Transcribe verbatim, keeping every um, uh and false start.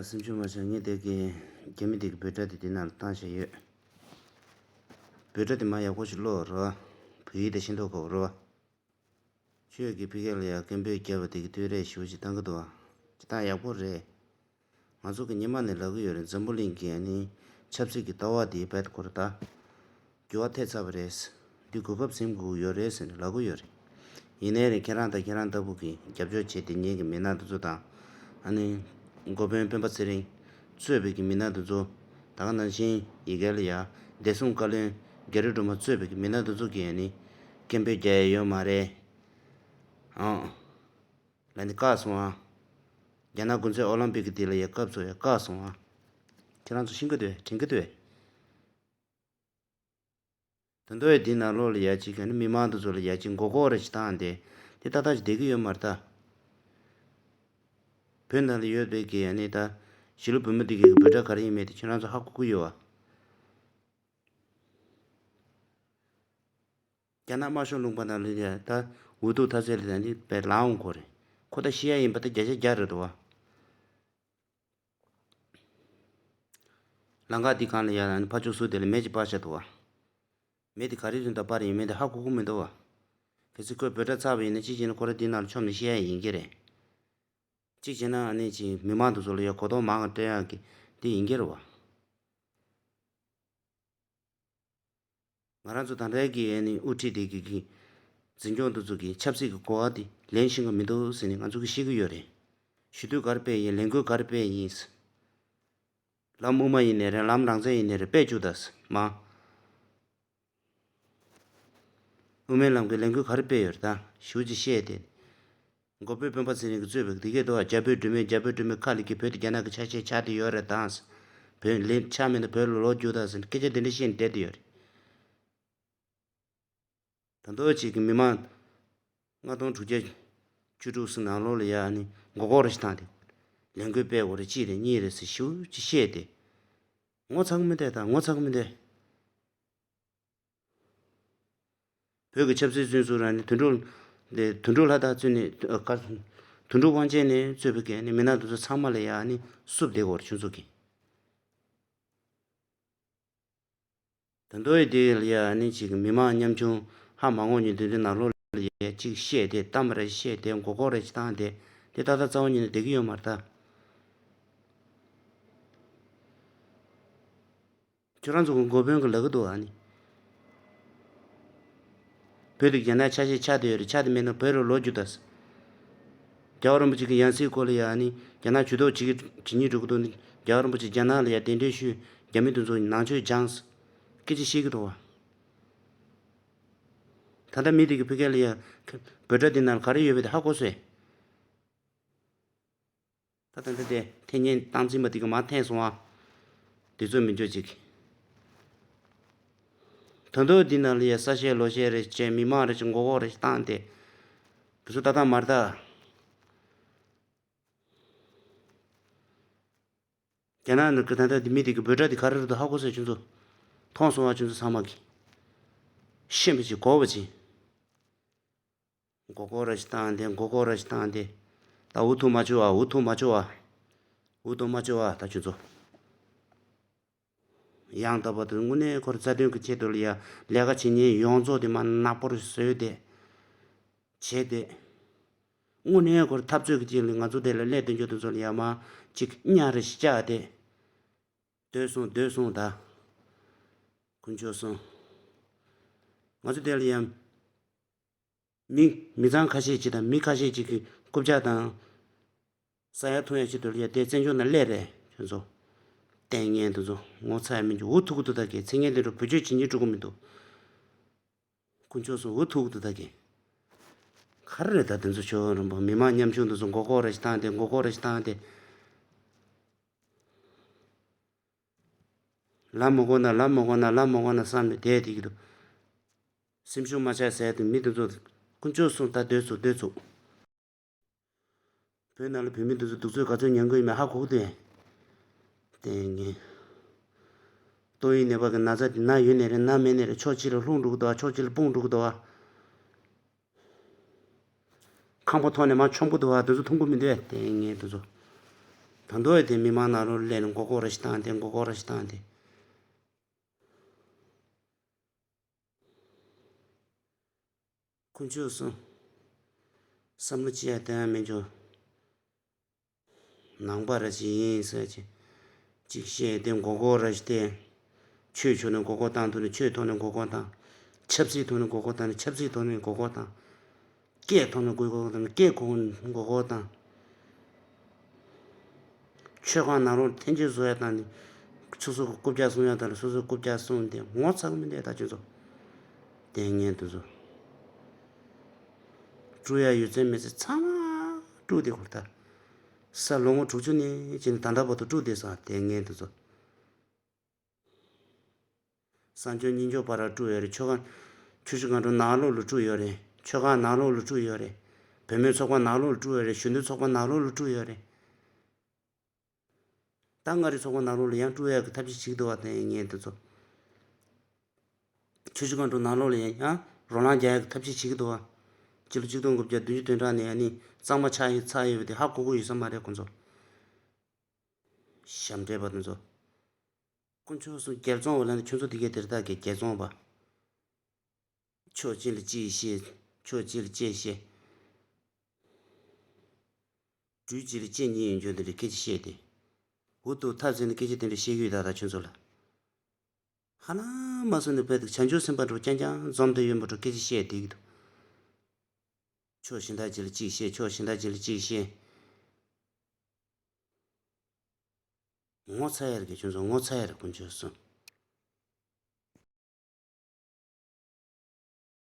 སེམས་ཤུགས་མ་ཆག་ངས་དེ་གི་རྒྱ་མི་དེ་གི་འབོད་སྒྲ་དེ་དེ་ནང་ལ་བཏང་བཞག་ཡོད། འབོད་སྒྲ་དེ་མ་ཡག་པོ་ཞིག་ཀློག་རོགས། བོད་ཡིག་དེ་ཤེས་མདོག་ཁ་པོ་རོགས། ཁྱོད་ཀྱི་ཕ་གི་ལ་ཡ་སྐད་འབོད་རྒྱབ་པ་དེ་གི་བསྟོད་ར་ཞེ་པོ་ཅིག་བཏང་གི་འདུག་ཨ། ཅི་ལྟར་ཡག་པོ་རེད། ང་ཚོ་གི་ཉི་མ་ནས་ལབ་གི་ཡོད་རེད། འཛམ་བུ་གླིང་གི་ཨ་ནི་ཆབ་སྲིད་ཀྱི་ལྟ་བ་དེ་རྦད་ཁོ་ར་ད་འགྱུར་བ་ཐེབས་ཚར་བ་རེད། འདི་གོ་སྐབས་ཟིན་དགོས་ཀྱི་ཡོད་རེད་ཟེར་ནས་ལབ་གི་ཡོད་རེད། ཡིན་ནའི་རེད། ཁྱེད་རང་དང་ཁྱེད་རང་ལྟ་བུ་གི་རྒྱབ་སྐྱོར་བྱས་ཏེ་ངེད་ཀྱི་མི་སྣ་དེ་ཚོ་དང་ཨ་ནི་འགོ་དཔོན་སྤེན་པ་ཚེ་རིང་གཙོས་པའི་གི་མི་སྣ་དེ་ཚོ། ད་ག་ནང་བཞིན་ཡི་གེ་ལ་ཡ་བདེ་སྲུང་བཀའ་བློན་རྒྱ་རི་སྒྲོལ་མ་གཙོས་པའི་གི་མི་སྣ་དེ་ཚོ་གིས་ཨ་ནི་སྐད་འབོད་རྒྱག་ཡ་ཡོད་མ་རེད། ཨང་། ལ་ནི་བཀག་སོང་ཨ། རྒྱ་ནག་གུང་ཚིགས་ཨོ་ལམ་པིག་གི་དེ་ལ་ཡ་སྐབས་སུ་ཡ་བཀག་སོང་ཨ། ཁྱེད་རང་ཚོ་ཤེས་ཀྱི་འདུག་དྲན་གྱི་འདུག་ད་དུང་ཡ་འདི་ནང་ལོགས་ལ་ཡ་གཅིག་ག་ནི་མི་མང་དེ་ཚོ་ལ་ཡ་གཅིག་མགོ་སྐོར་རེ་ཞིག་བཏང་སྟེ་དེ་ཏག་ཏག་ཅིག་བསྡད་ཀྱི་ཡོད་མ་རེད་ད། བོད་ནང་ལ་ཡོད་པའི་གི་ཨ་ནི་ད་གཞིས་ལུས་བོད་མི་འདི་གའི་འབོད་སྒྲ་ག་རེ་ཡིན་མེད་དེ་ཁྱེད་རང་ཚོ་ཧ་གོ་གི་ཡོད་ཨ། རྒྱ་ནག་དམར་ཤོག་ལུང་པ་ནང་ལ་ཡ་ད་འུ་ཐུག་ཐ་ཚལ་ལ་ད་ནི་དཔེ་ལངས་འོང་གོ་རེད། ཁོ་ད་ཤི་ཡ་ཡིན་པ་ད་བརྒྱ་ཆ་བརྒྱ་རེད་འདུག་བ། ལམ་ཁ་འདི་སྒང་ལ་ཡ་ད་ནི་ཕར་ཕྱོགས་ཟུར་དེ་ལ་མེ་ཅིག་སྤར་བཞག་འདུག་བ། མེ་དེ་ག་རེ་བཟོས་ད་སྤར་ཡིན་མེད་དེ་ཧ་གོ་གི་མི་འདུག་བ། གལ་སྲིད་ཁོས་འབོད་སྒྲ་ཚར་བ་ཡིན་ན་གཅིག་བྱས་ན་ཁོ་རང་འདི་ནང་ལ་མཆོངས་ནས་ཤི་ཡ་ཡིན་གྱི་རེད། གཅིག་བྱས་ན་ཨ་ནི་ཅིག་མི་མང་དེ་ཚོ་ལ་ཡ་གོ་རྟོགས་མང་བ་སྤྲད་ཡག་གི་འདི་ཡིན་གྱི་རེད་བ། ང་རང་ཚོ་ད་ལྟའི་གི་ཨ་ནི་དབུ་ཁྲིད་དེ་གི་གི་འཛིན་སྐྱོང་དེ་ཚོ་གི་ཆབ་སྲིད་ཀྱི་གོ་བ་དེ་ལེན་ཤེས་ཀྱི་མི་འདུག་ཟེར་ནས་ང་ཚོ་གི་ཤེས་ཀྱི་ཡོད་རེད། ཞུ་གཏུག་ག་རེ་སྤེལ་ཡིན། ལས་འགུལ་ག་རེ་སྤེལ་ཡིན། ལམ་དབུ་མ་ཡིན་ནའི་རེད། ལམ་རང་བཙན་ཡིན་ནའི་རེད། སྤེལ་བཅུག་ད་ཟེར་མ། དབུ་མའི་ལམ་གྱི་ལས་འགུལ་ག་རེ་སྤེལ་ཡོད་རེད་ད་ཞུ་ཅིག་བཤད་དེ། འགོ་དཔོན་སྤེན་པ་ཚེ་རིང་གིས་གཙོས་པའི་འདི་གས་དོ་རྒྱ་བོད་འབྲེལ་མེད། རྒྱ་བོད་འབྲེལ་མེད་ཁ་ལ་གི་བོད་དེ་རྒྱ་ནག་གི་ཆ་ཤས་ཆགས་བསྡད་ཡོད་རེད་ད་ཟེར། བོད་ལེན་ཆ་མེད་ན་བོད་ལ་ལོག་རྒྱུག་ད་ཟེར་སྐད་ཆ་འདི་འདྲ་བཤད་ནས་བསྡད་དེ་ཡོད་རེད། ད་མདོ་ཅིག་གི་མི་མང་ལྔ་སྟོང་དྲུག་བརྒྱ་བཅུ་དྲུག་ཙམ་ནང་ལོགས་ལ་ཡ་ནི་མགོ་སྐོར་རེ་ཞིག་བཏང་སྟེ། ལས་འགུལ་སྤེལ་དགོས་རེད། གཅིག་རེད་གཉིས་རེད་ཟེར་ཞེ་པོ་ཅིག་བཤད་དེ། ངོ་ཚ་གི་མི་འདུག་ད་ངོ་ཚ་གི་མི་འདུག་བོད་ཀྱི་ཆབ་སྲིད་བཙོན་ཟུར་ར་ནི་དོན་གྲུབ། དེ་དོན་གྲུབ་ལྷ་དར་གཙོས་ནས་ཨ་ཀ་དོན་གྲུབ་དབང་ཆེན་ནས་གཙོས་པའི་གི་ནི་མི་སྣ་དེ་ཚོ་ཚང་མ་ལ་ཡ་ནི་བསུབ་བསྡད་དགོས་རེད་ཁྱོད་ཚོ་གི། ད་མདོ་ཡི་དེ་ལ་ཡ་ནི་ཅིག་མི་མང་ཉམ་ཆུང་ཧ་མ་གོ་མཁན་དེ་ཚོའི་ནང་ལོགས་ལ་ཡ་ཅིག་བཤད་དེ་གཏམ་རེ་བཤད་དེ་མགོ་སྐོར་རེ་ཞིག་བཏང་སྟེ་དེ་ཏག་ཏག་རྩ་བ་ཉིད་ནས་བསྡད་ཀྱི་ཡོད་མ་རེད་ད། ཁྱོད་རང་ཚོ་གི་འགོ་དཔོན་གྱིས་ལབ་ཀྱི་འདུག་ཨ་ནི། བོད་དེ་རྒྱ་ནག་ཆ་ཤས་ཆགས་བསྡད་ཡོད་རེད། ཆགས་བསྡད་མེད་ན་བོད་ལ་ལོག་རྒྱུག་ད་ཟེར། རྒྱལ་བ་རིན་པོ་ཆེ་གི་ཡང་སྲིད་སྐོར་ལ་ཡ་ཨ་ནི་རྒྱ་ནག་ཇུས་གཏོགས་བྱེད་ཀྱི་བྱེད་སྙིང་འདོད་ཀྱི་འདུག་ནི། རྒྱལ་བ་རིན་པོ་ཆེ་རྒྱ་ནག་ལ་ཡ་གདན་འདྲེན་ཞུས། རྒྱ་མི་དེ་ཚོ་ནང་ཆོས་སྦྱངས། སྐད་ཆ་བཤད་ཀྱི་འདུག་བ། ད་ལྟ་མི་དེ་གི་ཕ་གི་ལ་ཡ་འབོད་སྒྲ་དེ་ནང་ལ་ག་རེ་ཡོད་པ་དེ་ཧ་གོ་སོང་། ད་ལྟ་འདི་དེ་འཐེན་ཉན་སྟངས་འཛིན་པ་དེ་གི་མར་འཐེན་སོང་ཨ། དེ་ཚོ་མི་འཇོག་ཅིག་ད་དུང་འདི་ནང་ལ་ཡ་ས་བཤད་ལོ་བཤད་རེ་བྱས། མི་མང་རེ་བྱས། མགོ་སྐོར་རེ་བཏང་སྟེ། དེ་ཚོ་ཏག་ཏག་མ་རེད་ད། རྒྱ་ནག་ནང་གི་ད་ལྟ་འདི་མི་དེ་གི་འབོད་སྒྲ་དེ་ག་རེ་རེད་འདུག་ཧ་གོ་སོང་ཁྱོད་ཚོ། མཐོང་སོང་ཨ་ཁྱོད་ཚོ་ཚང་མ་གི། ཤེས་པ་ཅིག་གོ་བ་ཅིག་མགོ་སྐོར་ར་ཞིག་བཏང་སྟེ། མགོ་སྐོར་ར་ཞིག་བཏང་སྟེ། ད་འུ་ཐུག་མ་བཅུག་ཨ། འུ་ཐུག་མ་བཅུག་ཨ། འུ་ཐུག་མ་བཅུག་ཨ། ད་ཁྱོད་ཚོ། ཡང་དག་པར་དུ་དངོས་གནས་ཁོ་ར་རྩ་དོན་གྱི་ཆེད་དུ་ལ་ཡ་ལས་ཀ་བྱེད་མཁན་ཡོངས་རྫོགས་དེ་མར་ནག་པོ་རེ་བཟོས་ཏེ། བྱས་ཏེ། དངོས་གནས་ཁོ་ར་འཐབ་རྩོད་ཀྱི་ཆེད་ལ་ང་ཚོ་དེ་ལ་སླེབས་བསྡད་རྒྱུ་དེ་ཚོ་ལ་ཡ་མར་ཅིག་གཉའ་རེ་ཞིག་བཅག་སྟེ། སྡོད་སོང་སྡོད་སོང་ད། དཀོན་མཆོག་གསུམ། ང་ཚོ་དེ་ལ་ཡ། མི་མི་ཚང་ཁ་ཤས་ཅིག་དང་མི་ཁ་ཤས་ཅིག་གི་རྐུབ་བཀྱག་དང་། ཟ་ཡ་འཐུང་ཡ་ཆེད་དུ་ལ་ཡ་དེ་བཙན་བྱོལ་ནང་སླེབས་རེད་ཁྱོད་ཚོ། ལྟས་ངན་དེ་ཚོ་ངོ་ཚ་ཡ་མི་འདུག་འུ་ཐུག་གི་འདུག་ད་གས། མཚན་སྙན་དེ་འདྲ་བེད་སྤྱོད་བྱེད་སྙིང་བྲོ་གི་མི་འདུག་དཀོན་མཆོག་གསུམ་འུ་ཐུག་གི་འདུག་ད་གས། ག་རེ་རེད་ད་དེ་ཚོ་ཆོས་རིན་པོ་མི་མང་ཉམ་ཆུང་དེ་ཚོ་མགོ་སྐོར་རེ་ཞིག་བཏང་སྟེ། མགོ་སྐོར་རེ་ཞིག་བཏང་སྟེ། ལབ་མི་དགོས་ན་ལབ་མི་དགོས་ན་ལབ་མི་དགོས་ན་བསམ་ནས་བསྡད་བསྡད་ཀྱི་འདུག་སེམས་ཤུགས་མ་ཆག་ཟེར་དུས་མི་དེ་ཚོ་དཀོན་མཆོག་གསུམ་ད་སྡོད་ཚུགས་སྡོད་ཚུགས། བོད་ནང་ལ་བོད་མི་དེ་ཚོ་གདུག་རྩུབ་ག་ཚོད་མྱངས་ཀྱི་ཡོད་མེད་ཧ་གོ་གི་འདུག་ལྟས་ངན། ཏོག་དབྱིབས་ནད་པ་གི་ན་ཚ་དེ་ན་ཡོད་ནའི་རེད། ན་མེད་ནའི་རེད། ཕྱོགས་གཅིག་ལ་ལྷུང་འགྲོ་གི་འདུག་བ། ཕྱོགས་གཅིག་ལ་སྤུངས་འགྲོ་གི་འདུག་བ། ཁང་པ་ཐོག་ནས་མར་མཆོང་གི་འདུག་བ། དེ་ཚོ་མཐོང་གི་མི་འདུག་བས། ལྟས་ངན་དེ་ཚོ། ད་དུང་ཡང་དེ་མི་མང་ནང་ལོགས་སླེབས་ནས་མགོ་སྐོར་ར་ཞིག་བཏང་སྟེ། མགོ་སྐོར་ར་ཞིག་བཏང་སྟེ། དཀོན་མཆོག་གསུམ། བསམ་བློ་ཅི་ཡང་གཏོང་ཡ་མི་འཇུག་ནང་པ་ར་ཅིག་ཡིན་ཟེར་ཅིག་ཅིག་བཤད་དེ། མགོ་སྐོར་ར་ཞིག་བསྟན། ཆོས་ཕྱོགས་ནས་མགོ་སྐོར་བཏང་ཐུབ་ན་ཆོས་ཐོག་ནས་མགོ་སྐོར་བཏང་། ཆབ་སྲིད་ཐོག་ནས་མགོ་སྐོར་བཏང་ན་ཆབ་སྲིད་ཐོག་ནས་མགོ་སྐོར་བཏང་། སྐད་ཐོག་ནས་མགོ་སྐོར་བཏང་ན་སྐད་ཐོག་ནས་མགོ་སྐོར་བཏང་། མཆོད་ཁང་ནང་ལོགས་འཐེན་འཁྱེར་བཟོ་ཡ་དང་ནི། སོ་སོ་གི་རྐུབ་བཀྱག་སྲུང་ཡ་དང་ནི། སོ་སོའི་རྐུབ་བཀྱག་སྲུང་སྟེ། ངོ་ཚ་གི་མི་འདུག་ད་ཁྱོད་ཚོ། ལྟས་ངན་དེ་ཚོ། དཀྲུག་ཡ་ཡོད་ཚད་མེད་ཚད་ཚང་མ་དཀྲུགས་ཏེ་ཁུར་ད། ས་ལོ་ངོ་དྲུག་ཅུ་ནས་བྱས་ནས་ད་ལྟ་བར་དུ་དཀྲུགས་བསྡད་སོང་། ལྟས་ངན་དེ་ཚོ། གསང་སྤྱོད་སྙིང་སྤྱོད་བར་ལ་དཀྲུགས་ཡོད་རེད། མཆོད་ཁང་། ཆུ་བཞི་སྒང་དྲུག་ནང་ལོགས་ལ་དཀྲུགས་ཡོད་རེད། མཆོད་ཁང་ནང་ལོགས་ལ་དཀྲུགས་ཡོད་རེད། བུད་མེད་ཚོགས་པ་ནང་ལོགས་ལ་དཀྲུགས་ཡོད་རེད། གཞོན་ནུ་ཚོགས་པ་ནང་ལོགས་ལ་དཀྲུགས་ཡོད་རེད། ད་མངའ་རིས་ཚོགས་པ་ནང་ལོགས་ལ་ཡང་དཀྲུག་ཡག་གི་ཐབས་ཤེས་བྱེད་ཀྱི་འདུག་བ། ལྟས་ངན་དེ་ཚོ། ཆུ་བཞི་སྒང་དྲུག་ནང་ལོགས་ལ་ཡང་ཡང་རོ་ལངས་རྒྱག་ཡག་གི་ཐབས་ཤེས་བྱེད་ཀྱི་འདུག་བ། སྤྱི་ལོ་གཅིག་སྟོང་དགུ་བརྒྱ་བདུན་ཅུ་དོན་གྲངས་ནས་ཨ་ནི་གཙང་མ་ཆགས་ཡིན་ཚར་ཡོད་པ་དེ་ཧ་གོ་གི་ཡོད་ས་མ་རེད་ཁོང་ཚོ། ཞབས་འདྲེན་པ་དེ་ཚོ། དཀོན་མཆོག་གསུམ། རྒྱབ་རྫོང་བ་ལ་ནི་ཁྱོད་ཚོ་དེ་གའི་དེར་ད་གའི་རྒྱབ་རྫོང་བ། ཕྱོགས་གཅིག་ལ་གཅིག་བཤད། ཕྱོགས་གཅིག་ལ་གཅིག་བཤད། སྦྲུལ་གཅིག་ལ་གཅིག་གཉིས་ཡོད་འཇོག་འདི་འདྲའི་སྐད་ཆ་བཤད་དེ། འུ་ཐུག་ཐབས་ཟད་ནས་སྐད་ཆ་དེ་འདྲ་བཤད་ཀྱི་ཡོད་ད། ད་ཁྱོད་ཚོ་ལ། ཧ་ལམ་མ་སོང་ནས་བས་འདུག་བྱང་ཆུབ་སེམས་དཔའ་འདྲ་བོ་རྐྱང་རྐྱང་འཛོམས་བསྡད་ཡོད་པ་འདྲ་བོ་སྐད་ཆ་བཤད་བསྡད་ཀྱི་འདུག་ཕྱོགས་གཞན་དག་ཅིག་ལ་གཅིག་བཤད། ཕྱོགས་གཞན་དག་ཅིག་ལ་གཅིག་བཤད། ངོ་ཚ་ཡ་རེད། ཁྱོད་ཚོ་ངོ་ཚ་ཡ་རེད། དཀོན་མཆོག་གསུམ།